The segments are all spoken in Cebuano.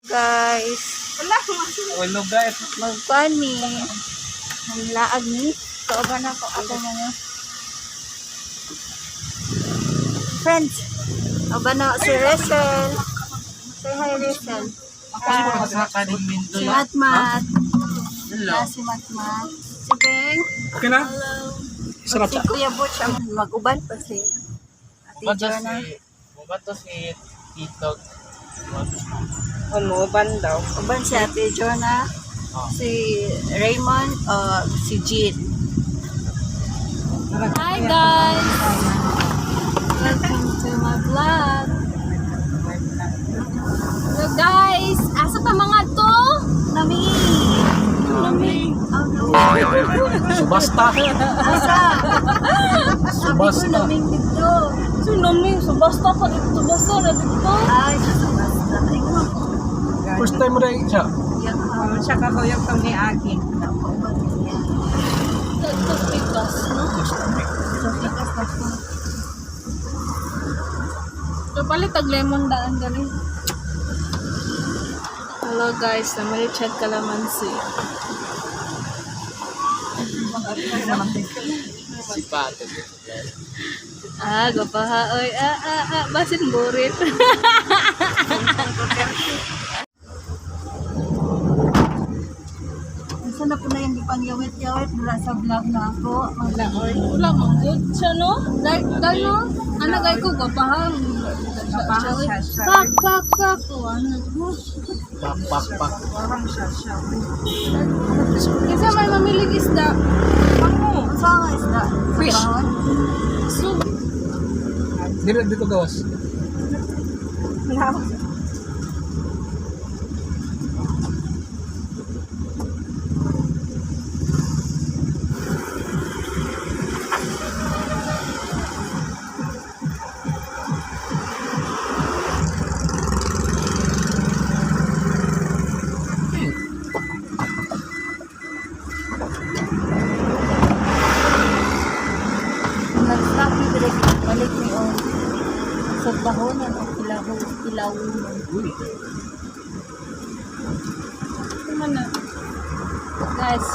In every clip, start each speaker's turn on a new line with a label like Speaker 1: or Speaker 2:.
Speaker 1: Guys.
Speaker 2: Hello guys.
Speaker 1: Magkuan mi. Maglaag ni. Kauban ako ako mga friends. Kauban na si Russell. Say hi, Russell. Si Matmat.
Speaker 2: Hello.
Speaker 1: Ah, si Matmat. Si Beng.
Speaker 2: Okay na? Sarap
Speaker 1: Si Kuya Butch. Ang mag-uban pa si Ate
Speaker 3: Bato
Speaker 1: Jonah.
Speaker 3: si Bato si Tito.
Speaker 4: Ano, daw.
Speaker 1: Uban si Ate Jonah.
Speaker 3: Oh.
Speaker 1: Si Raymond. Si Jean.
Speaker 5: Hi guys! Welcome to my vlog. So guys, asa pa mga to?
Speaker 1: Nami!
Speaker 5: Nami.
Speaker 1: Oh, no.
Speaker 2: Subasta.
Speaker 1: Asa? Sabi ko
Speaker 2: Subasta.
Speaker 1: naming dito.
Speaker 5: So nami, so basta pa dito, basta na dito.
Speaker 1: Ay, sa subasta. Ay, ko.
Speaker 2: First time mo rin siya.
Speaker 1: Yak
Speaker 4: Oh, siya kakuyog kang ni Aki.
Speaker 5: Dito pikas, no? So palit tag lemon daan gani. Hello guys, namali chat kalamansi.
Speaker 3: Si Pato.
Speaker 5: Ah, gapaha oy. Ah, ah, ah, basin burit.
Speaker 1: Unsa na po na yung gipang yawit-yawit mula sa vlog na ako. Maglaoy.
Speaker 5: Wala man good siya no. Dahil dahil no, ano gay ko gapaha.
Speaker 4: Gapaha siya, siya.
Speaker 5: Pak pak pak. O, ano mo?
Speaker 2: Pak, pak, pak.
Speaker 4: Parang siya siya.
Speaker 5: Kasi may mamilig isda.
Speaker 4: Pango.
Speaker 1: Unsa nga isda?
Speaker 2: Fish.
Speaker 1: Sa bahon?
Speaker 5: So,
Speaker 2: Dito, dito gawas.
Speaker 1: Nag-stop ni direk balik ni og sa bahonan o kilaho kilawunon.
Speaker 2: Uy.
Speaker 5: man na. Guys,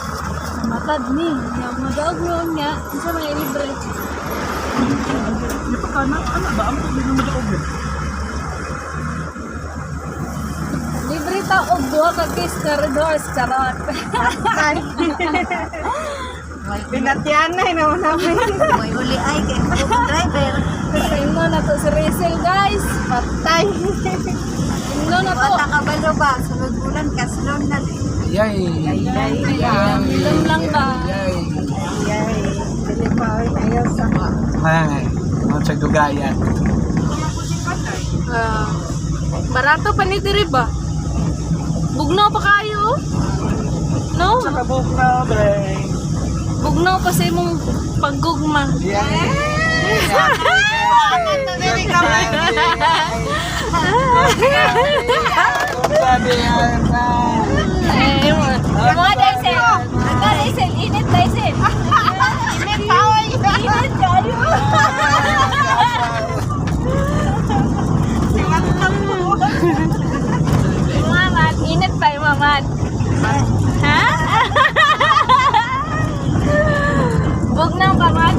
Speaker 5: matad ni. Nga madaog noon nga. Unsa may libre.
Speaker 2: Di pa ka na. Ano ba? Ang pagiging mo daog yun.
Speaker 5: Libre ta og duha ka case karador charot.
Speaker 4: Binatyanay naman namin.
Speaker 1: May uli ay kay ko driver.
Speaker 5: Ingno na to si Rizel guys.
Speaker 4: Patay.
Speaker 5: Ingno na to.
Speaker 1: Wala ka balo ba? Sunod bulan kaslon na din.
Speaker 2: Yay.
Speaker 4: Yay.
Speaker 5: Ilong lang ba?
Speaker 2: Yay.
Speaker 4: Yay. Dili pa oy ayaw sa
Speaker 2: Ay. Ano siya dugayan?
Speaker 5: Ah, barato pa ni diri ba? Bugnaw pa kayo? No?
Speaker 2: Kabuk na, bre.
Speaker 5: Bugnaw pa sa imong paggugma.
Speaker 2: Yay.
Speaker 5: Eh, mga Daisel. Mga Daisel, init Daisel.
Speaker 4: Init pa oy.
Speaker 5: Init kayo.
Speaker 4: Si Matang po.
Speaker 5: Mamat, init pa yung mamat. Ha? Bugnaw ka, mat.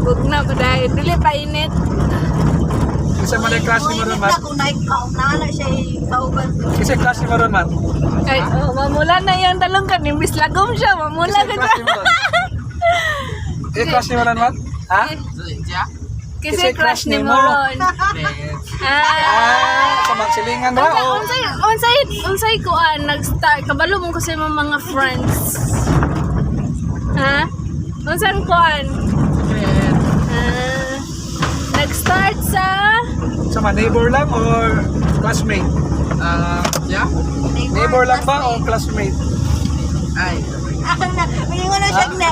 Speaker 5: Bugnaw ka dahil. Dili pa init.
Speaker 2: Kasi man ay crush ni Maron,
Speaker 1: Init
Speaker 2: Mat.
Speaker 1: na kung naana siya kauban.
Speaker 2: Kasi crush ni Maron, Mat.
Speaker 5: Kay, oh, mamula na yung talong ka. Nimbis lagom siya. Mamula
Speaker 2: Kasi
Speaker 5: ka
Speaker 2: crush ni Maron. Kasi crush ni Maron, Mat. Ha?
Speaker 5: Kasi crush ni Moron. Ah.
Speaker 2: Ah, sa magsilingan ra
Speaker 5: Unsay,
Speaker 2: oh.
Speaker 5: unsay, unsay, unsay kuan nag-start kabalo mo kasi mga mga friends. Ha? Unsang kuan? Ah, nag-start sa
Speaker 2: Sa mga neighbor lang or classmate?
Speaker 3: Ah, siya?
Speaker 2: Neighbor lang ba o classmate?
Speaker 3: Ay.
Speaker 1: May na siya na.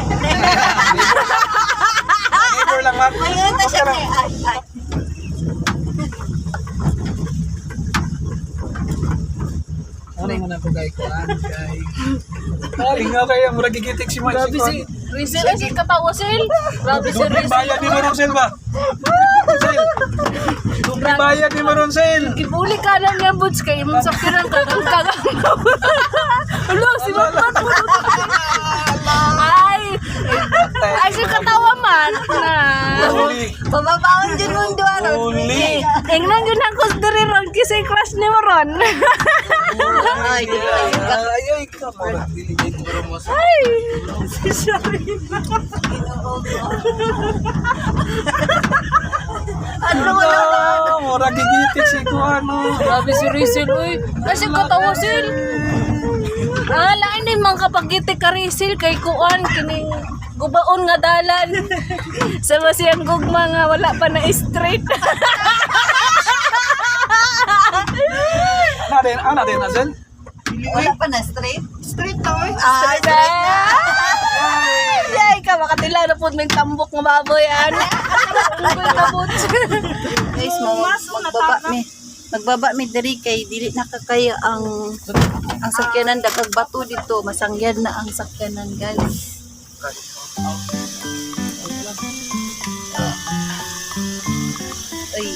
Speaker 2: Neighbor lang, Mat.
Speaker 1: May na siya na. Ay, ay.
Speaker 2: Ano naman ako kay Kuan? Kay... Ah, lingaw kayo. Murag gigitik si Mike.
Speaker 5: Grabe si Rizel, ay si katawa sil. Grabe si
Speaker 2: Doble
Speaker 5: Rizel.
Speaker 2: bayad ni Maron Silva. Sel. Doble bayad ni Maron, Sel.
Speaker 5: Gibuli ka lang niya, Butch, kay imong sakyanan kagang kagang. Ulo, si Matmat mo. Ay! Ay, siya katawa man. Na.
Speaker 2: Uli.
Speaker 1: Pababaon dyan mong duha ron.
Speaker 2: Uli.
Speaker 5: Ingnan yun ang diri ron kasi crush ni mo ron.
Speaker 1: Ay, di ba?
Speaker 2: Ay, ay, ka mo.
Speaker 5: Ay! Si Sharina.
Speaker 1: Ano wala?
Speaker 2: Ah, mura gigitik si kuano.
Speaker 5: Grabe si Rizel, uy. Ay, siya katawa, Sil. Ah, lain din man kapag gitik ka, Rizel, kay kuan, kining gubaon nga dalan. Sa masiyang gugma nga, wala pa na straight.
Speaker 2: Ana din, Sel.
Speaker 1: Wala pa na straight?
Speaker 4: Straight na oy.
Speaker 1: Ah,
Speaker 5: Straight na. Yay, ka, makatila na po, may tambok nga baboy, ano. Unggoy na po.
Speaker 1: Guys, magbaba mi. Magbaba mi diri kay dili na kakaya ang sakyanan, dagag bato dito, masangyan na ang sakyanan, guys. Ay.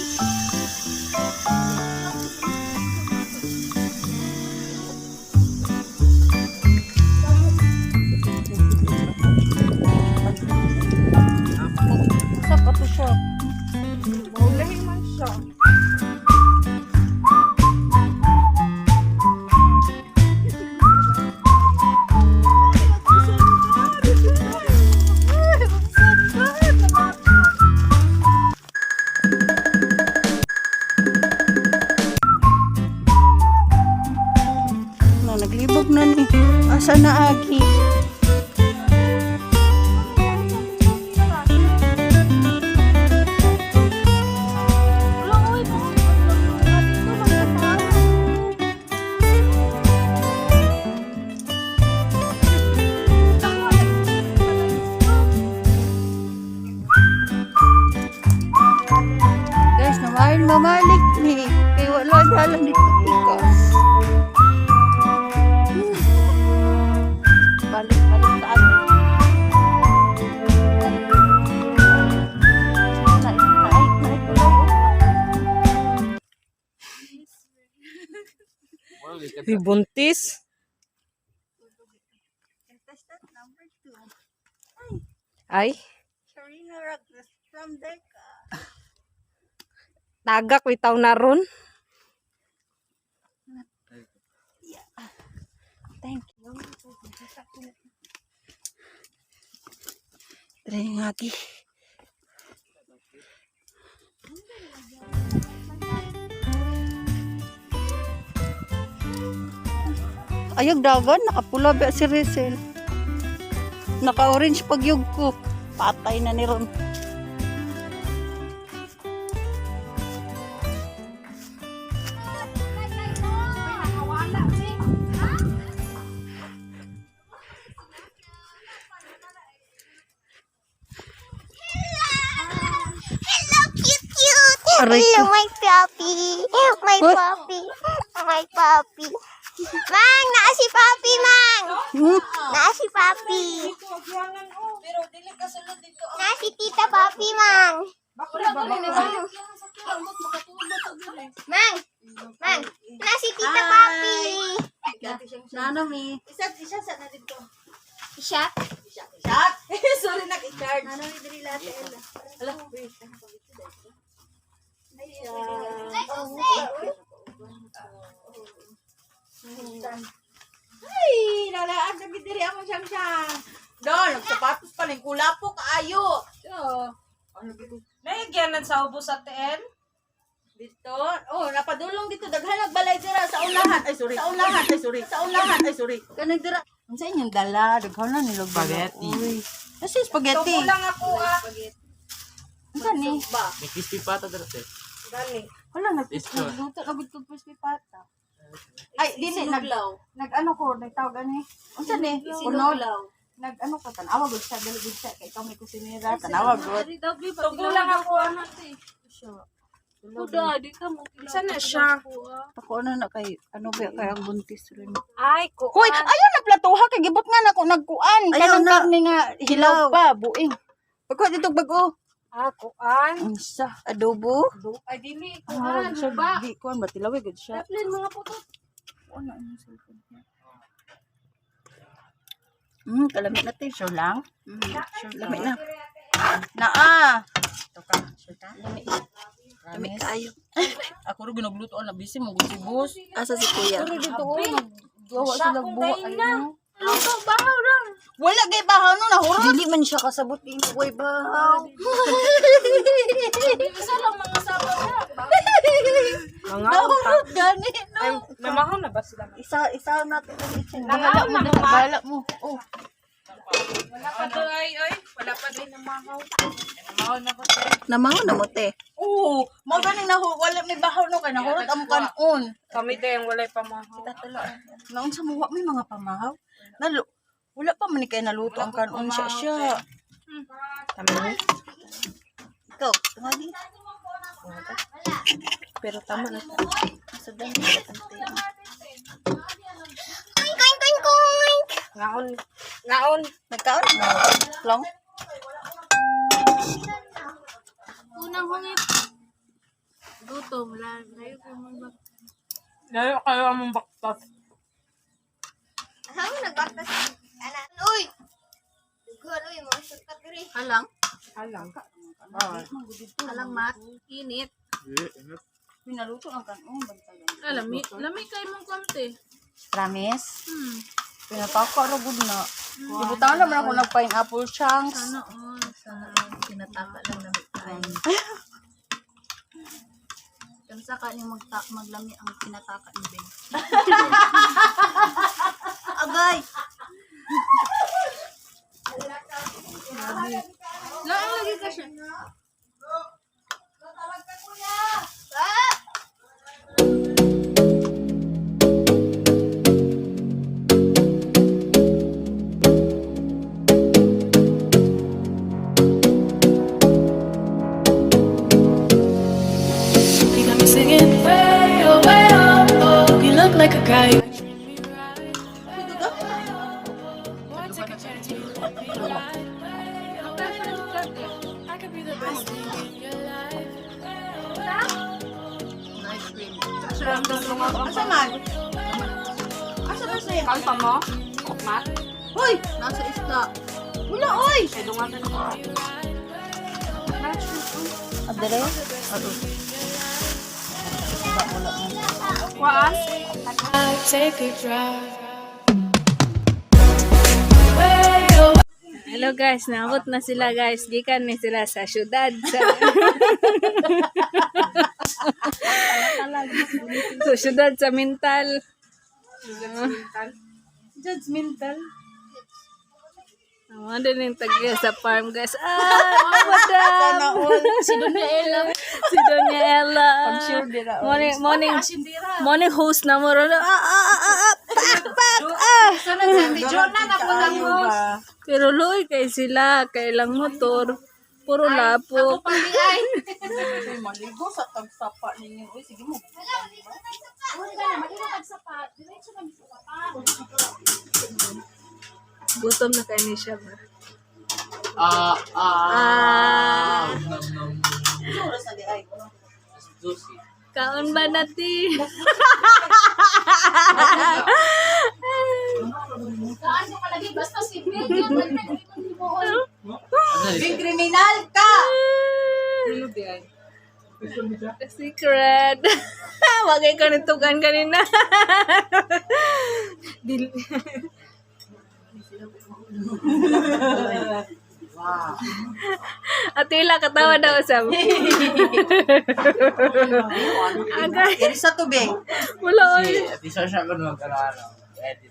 Speaker 1: Sa pato siya.
Speaker 4: Maulahi man siya.
Speaker 1: No, naglibog na ni. Asa na agi? Guys, namahal mamalik ni. Kay wala dalan dito pikas. Balik, balik sa amin. Naik, naik, naik, naik.
Speaker 4: Buntis.
Speaker 1: Contestant number 2,
Speaker 4: Ay,
Speaker 1: Sharina Ragnes from Deca.
Speaker 4: tagak bitaw na ron.
Speaker 1: Thank you. Try nga agi. Ayog dagan, nakapula ba si Rizel? Naka-orange pagyug ko. Patay na ni Ron.
Speaker 6: Hello, cute, cute.
Speaker 1: Aray
Speaker 6: Hello,
Speaker 1: ko.
Speaker 6: my puppy. My
Speaker 1: What?
Speaker 6: puppy. My puppy. Mang, naa si puppy, Mang. Naa si puppy. Naa si Tita Puppy, Mang. Mang, Mang, naa si Tita Puppy.
Speaker 1: Nano mi?
Speaker 6: Siya? Ay, susi.
Speaker 4: Ay, lalaan sa gidiri ako siyang siya. Dol, nagsapatos pa rin. Kulapo kaayo.
Speaker 7: Naigyanan sa ubos sa TL?
Speaker 4: Dito. Oh, napadulong dito. Daghan nagbalay dira sa unahan. Ay, sorry. Sa unahan. Ay, sorry. Sa unahan. Ay, sorry.
Speaker 1: Kanang dira. Unsa inyong dala? Daghan na nilog.
Speaker 3: Spaghetti.
Speaker 1: Uy. Nasa spaghetti.
Speaker 7: Kulang ako ah.
Speaker 1: Unsa ni?
Speaker 3: May crispy pata dito eh.
Speaker 7: Gani.
Speaker 1: Wala nag
Speaker 3: Isko.
Speaker 1: nagluto na gud kog crispy pata. Ay, dili nag nag ano ko, nagtawag ani. Unsa ni? Unod. Nag ano ko tan-awa gud siya, dili gud siya kay ikaw may kusinera, tan-awa gud.
Speaker 7: Kulang ako ah.
Speaker 5: Kuda, di ka mo.
Speaker 7: Saan na siya?
Speaker 1: Ako ano na kay ano ba kay ang buntis rin.
Speaker 7: Ay, ko.
Speaker 4: Hoy, ayaw na platuha kay gibot nga nako nagkuan.
Speaker 1: Ayaw
Speaker 4: Kanang
Speaker 1: na.
Speaker 4: karne nga hilaw pa, buing. Pagkuha dito bago.
Speaker 7: Ah, kuan.
Speaker 1: Unsa?
Speaker 4: Adobo?
Speaker 7: Ay, dili.
Speaker 1: Kuan
Speaker 7: Kuan.
Speaker 1: siya
Speaker 7: Ba.
Speaker 1: di kuan ba tilawi gud siya.
Speaker 5: Taplin mga putot.
Speaker 1: Ano ang cellphone niya? Kalami na te, sure lang. Sure lami na. Naa. Ito ka, sure ka? Lami.
Speaker 4: Lami kaayo.
Speaker 1: Ako ro ginagluto na busy mo gud si boss.
Speaker 4: Asa si kuya?
Speaker 1: Pero dito oh, naggawa sila buwa ay no.
Speaker 5: Luto, bahaw lang.
Speaker 1: Wala gay bahaw no nahurot.
Speaker 4: Dili man siya kasabot ni way bahaw.
Speaker 5: Isa lang mga saba na.
Speaker 1: Nahurot gani no.
Speaker 7: Ay, namahaw na ba sila?
Speaker 4: Isa isa natin ang itchen.
Speaker 1: Bahala mo, bahala mo. Oh.
Speaker 7: Wala pa doon ay, ay. Wala pa din namahaw.
Speaker 4: Namahaw na mo te.
Speaker 1: Oo, mo gani nahu wala may bahaw no kay nahurot ang kanon.
Speaker 7: Kami din, walay pamahaw.
Speaker 1: Naunsa mo wa may mga pamahaw? Nalo wala pa man ni kay naluto ang kanon siya siya.
Speaker 4: Ikaw, tungali. Pero tama na ta. Sa dami ka tante.
Speaker 6: Oink, oink, oink, oink.
Speaker 7: Ngaon. Ngaon.
Speaker 4: Nagkaon na mo. Long.
Speaker 5: Unang hungit. Gutom lang. Layo ko mga
Speaker 7: Layo kayo among baktas.
Speaker 6: Asa mo nagbaktas? Ana, uy! Dughan, uy, mga shortcut diri.
Speaker 4: Halang.
Speaker 7: Alang.
Speaker 4: Halang mat.
Speaker 5: init.
Speaker 1: Pinaluto ang kanon bantayan.
Speaker 5: Ah, lami, lami kay mong konti.
Speaker 1: Promise? Pinataka ra gud na. Gibutangan naman ako ng pineapple chunks.
Speaker 5: Sana all.
Speaker 4: Sana all tinataka lang lami kaayo. Kansa ka ni magta maglami ang tinataka ni Ben. Agay.
Speaker 5: Laang lagi ka siya.
Speaker 6: Ah!
Speaker 8: You got me singing way oh way oh oh. You look like a guy. You treat me right. Way oh oh. Boy, take a chance, you let me ride. Way oh way oh. I could be the best thing in your life. Way oh way oh.
Speaker 4: Nice cream.
Speaker 1: Asa man? Asa man siya?
Speaker 7: Kalpa mo? Mat?
Speaker 1: Hoy,
Speaker 4: Nasa isda.
Speaker 1: wala oy.
Speaker 7: Ay, dungatan mo.
Speaker 1: Adere?
Speaker 7: Kuan?
Speaker 8: Take a drive. Way oh.
Speaker 5: Hello guys, naabot na sila guys. Gikan ni sila sa syudad sa sa syudad sa Mintal.
Speaker 1: Judgmental.
Speaker 5: Ang din yung tagya sa farm guys. Ah, madam.
Speaker 1: Si Doña Ella.
Speaker 5: Si Doña Ella.
Speaker 1: Pag-sure dira, oy.
Speaker 5: Morning, morning, morning host na mo ron. Ah, ah, ah, ah, ah, pak, pak, ah.
Speaker 7: Jonah na po ang host.
Speaker 5: Pero luoy kay sila, kay ilang motor. Puro lapok.
Speaker 7: Pali ay.
Speaker 1: Uy, maligo sa tagsapa ninyo. Uy, sige mo.
Speaker 5: Gutom na kay ni siya ba?
Speaker 3: Ah, ah.
Speaker 5: Ah,
Speaker 3: Nom, nom.
Speaker 1: Oras na di ay.
Speaker 3: Juicy.
Speaker 5: Kaon ba natin?
Speaker 3: Ano
Speaker 1: Bing kriminal ka!
Speaker 5: Secret. Wagay ka nitugan kanina. Dil Atila, katawa daw sa. Agay.
Speaker 1: Irisa to, Bing.
Speaker 5: Wala oy.
Speaker 3: Si Ate Sasha ko mag-ano, edit.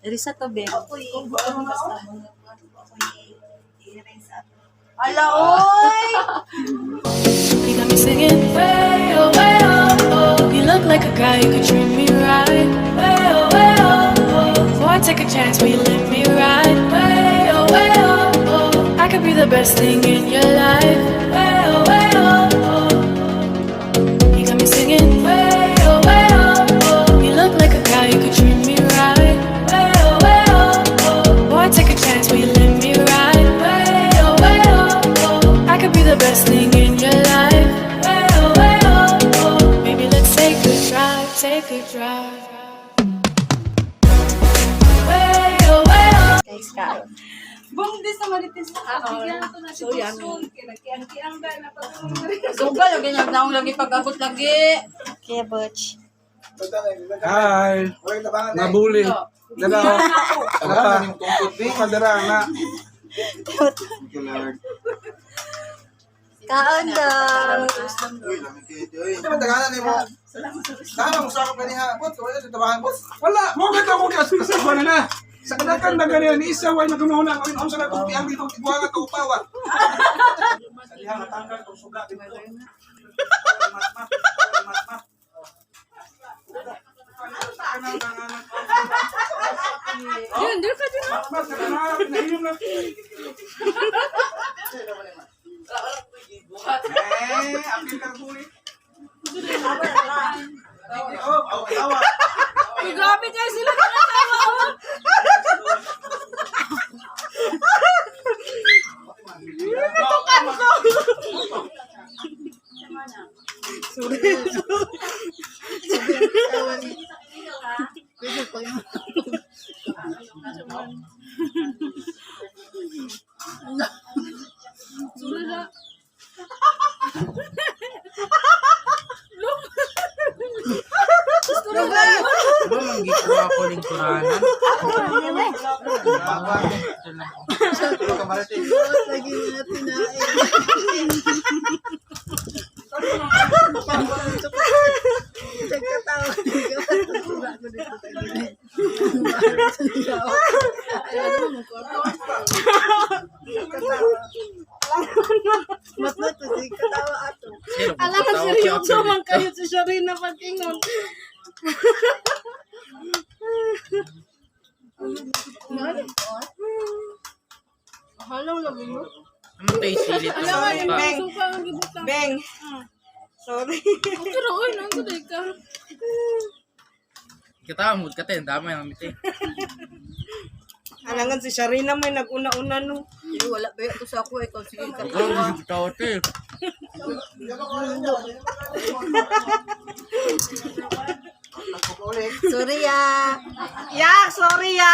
Speaker 1: Irisa to, Bing.
Speaker 4: Ako'y basta mo ako'y i-rinse up.
Speaker 1: Ala, oy!
Speaker 8: You got me singing way oh oh. You look like a guy who could treat me right. Way oh oh. Boy, take a chance, will you let me ride? Way oh oh. I could be the best thing in your life. Way oh oh. You got me singing way oh oh. You look like a guy who could treat me right. Way oh oh. Boy, take a chance, will you let me ride? Way oh oh. I could be the best
Speaker 1: Bumdi sa Marites.
Speaker 7: Bigyan na to na si Bosun. Kiang-kiang ba na pag
Speaker 4: Sugal lagi nagnaong lagi pag-abot lagi.
Speaker 1: Kaya Butch.
Speaker 2: Hi. Nabuli. Dala. Dala. Kadara na.
Speaker 1: Kaon daw.
Speaker 2: Wala. Mo gito ko kasi sa kuwan na. Sa kadakan na ganyan, ni isa way nagununa ang unsa na kung piang dito tigwa nga kaupawa. Sa diha natanggal tong suga dito. Mat mat mat.
Speaker 7: Yun, dili ka dyan.
Speaker 2: Mat mat na nainom na. Eh, apil ka buli. Oh, oh, tawa.
Speaker 7: Uy, grabe kayo sila nakatawa. Oh.
Speaker 3: Diba manggikuha ko ng kuranan?
Speaker 5: Alam ka, seryoso man kayo si Sharina pag-ingon.
Speaker 3: Ano tayo silit na suka?
Speaker 7: Suka ang gibutang.
Speaker 1: Beng. Sorry.
Speaker 7: Pero oy, nang ka.
Speaker 3: Katawa mo, kate, ang dami ang miti.
Speaker 1: Alangan si Sharina may naguna-una no.
Speaker 4: Wala ba ito sa ako ikaw sige ka.
Speaker 3: Ikaw, hindi ko te.
Speaker 1: Sorry ya. Ya, sorry ya.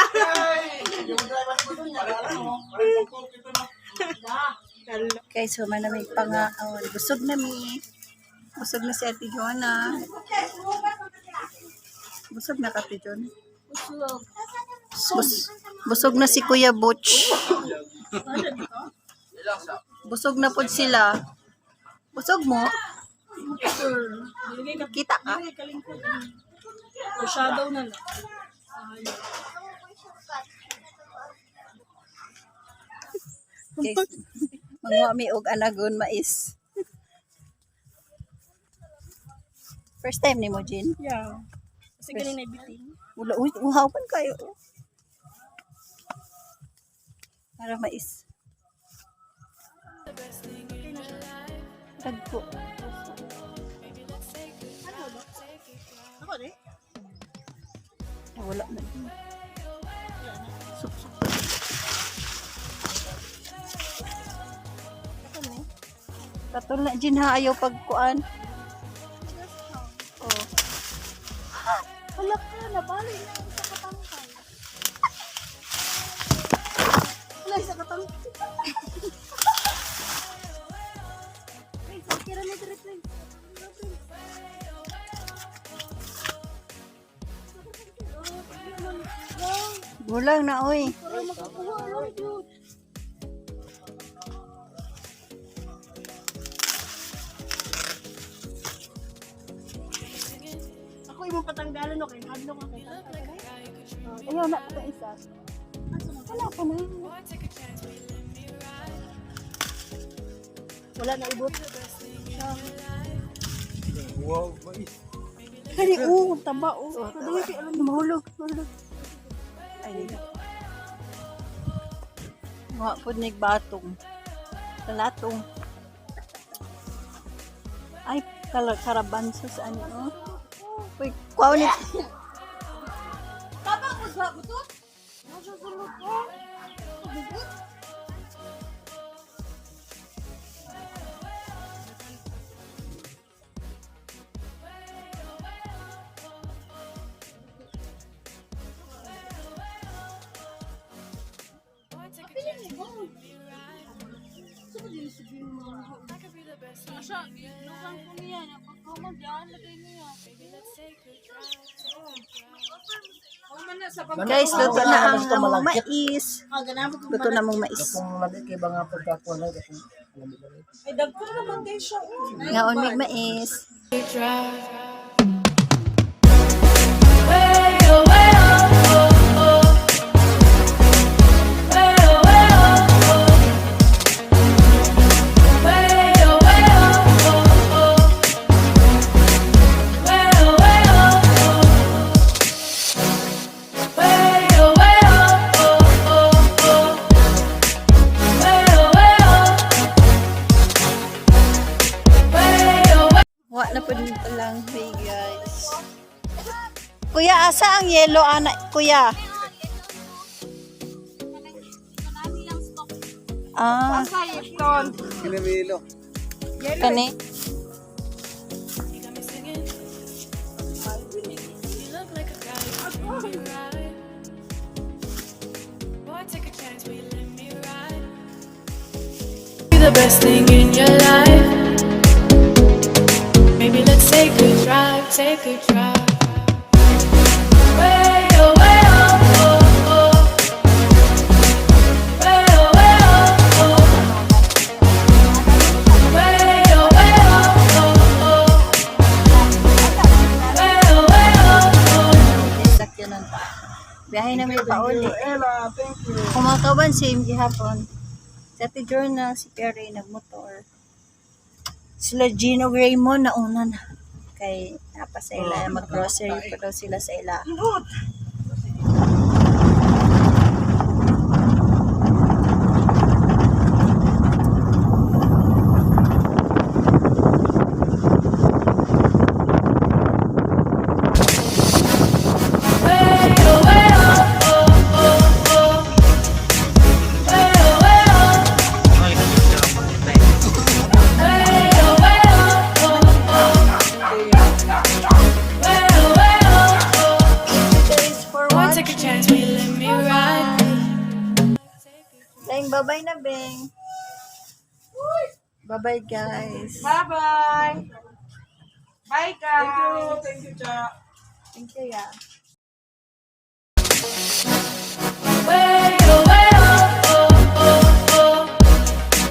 Speaker 1: Guys, so man na may pangaon. Busog na mi. Busog na si Ate Jonah. Busog na ka, Ate Jonah. Busog na si Kuya Butch. Busog na po sila. Busog mo? Kita ka?
Speaker 7: O shadow na lang.
Speaker 1: Guys, manguha mi og anagon mais. First time ni mo, Jin?
Speaker 7: Yeah. Kasi ganun na ibiting.
Speaker 1: Wala, uy, uhaw man kayo. Para mais. Tagpo. Ay, wala na. Sup, sup. Katol na, Jin ha, ayaw pagkuan. Oh. Wala ka, nabali na sa katangkay. Wala sa katangkay. Ay, sakira na dire, pre. Gulang na, oy.
Speaker 7: Ako imong patanggalan no kay hadlo ka kay.
Speaker 1: Ayaw na pa isa. Wala pa na.
Speaker 7: Wala na ibot.
Speaker 2: Wow, mais.
Speaker 1: Kani, oo, ang taba, oh. Kadali, alam, mahulog, mahulog. Ay, di. Mga po batong. Kalatong. Ay, karabanso sa ano, oh. Uy, kuha ulit.
Speaker 4: Tama ko sa butot.
Speaker 6: Nasa sulod ko.
Speaker 1: Guys, luto na ang among mais. Luto na among mais. Ngaon mig mais.
Speaker 8: Drive. Way oh, way oh, oh, oh. Way oh, way oh, oh. Way oh, way oh, oh, oh. Way oh, way oh, oh. Way oh, way oh, oh, oh, oh. Way oh, way oh. Way oh, way.
Speaker 1: Wa na po dito lang. Hey guys. Kuya, asa ang yellow ana, kuya? Ah. Kani?
Speaker 8: You got me singing. You look like a guy who could treat me right. Boy, take a chance, will you let me ride? Be the best thing in your life. Maybe let's take a drive, take a drive. Way oh, way oh, oh, oh. Way oh, way oh, oh. Way oh, way oh, oh, oh. Way oh, way oh, oh.
Speaker 1: Sakyanan pa. Biyahe namin pa uli.
Speaker 2: Ella, thank you.
Speaker 1: Kung mga kawan, same gihapon. Si Ate Jorna, si Perry, nagmotor. Sila Gino Raymond, nauna na. Kay napa sa ila, mag-grocery pa daw sila sa ila.
Speaker 8: Way oh, way oh, oh, oh, oh. Way oh, way oh.
Speaker 3: Ay, nag-picture ako tayo.
Speaker 8: Way oh, way oh, oh, oh. Way oh, way oh, oh.
Speaker 1: Guys, for
Speaker 8: Boy, take a chance, will you let me ride?
Speaker 1: Beng, bye-bye na, Beng. Bye-bye, guys.
Speaker 7: Bye-bye. Bye, guys.
Speaker 2: Thank you, thank you, Cha.
Speaker 1: Thank you, yeah.
Speaker 8: Way